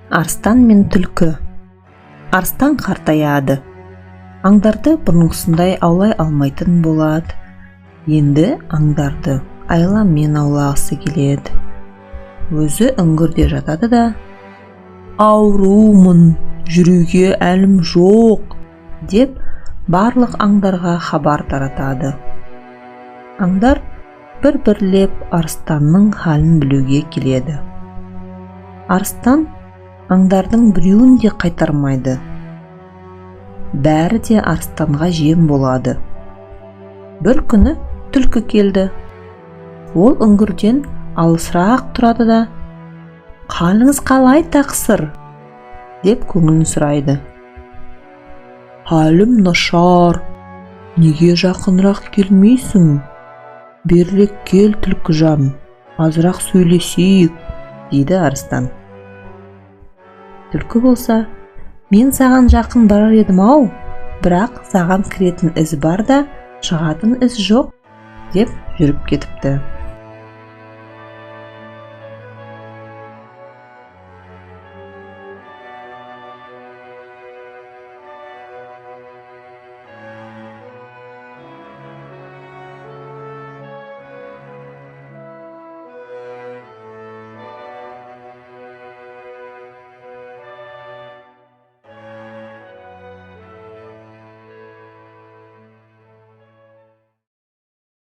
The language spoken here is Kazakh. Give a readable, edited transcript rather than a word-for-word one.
Арыстан мен түлкі. Арыстан қартаяды. Аңдарды бұрынғысындай аулай алмайтын болады. Енді аңдарды айламен аулағысы келеді. Өзі үңгірде жатады да: «Аурумын, жүруге әлім жоқ», – деп барлық аңдарға хабар таратады. Аңдар бір бірлеп арыстанның халін білуге келеді. Арыстан аңдардың біреуін де қайтармайды. Бәрі де арыстанға жем болады. Бір күні түлкі келді. Ол үңгірден алысырақ тұрады да: «Қалыңыз қалай, тақсыр?» – деп көңілін сұрайды. «Халім нашар, неге жақынырақ келмейсің? Берірек кел, түлкіжан, азырақ сөйлесейік», – дейді арыстан. Түлкі болса: «Мен саған жақын барар едім ау, бірақ саған кіретін із бар да, шығатын із жоқ», – деп жүріп кетіпті.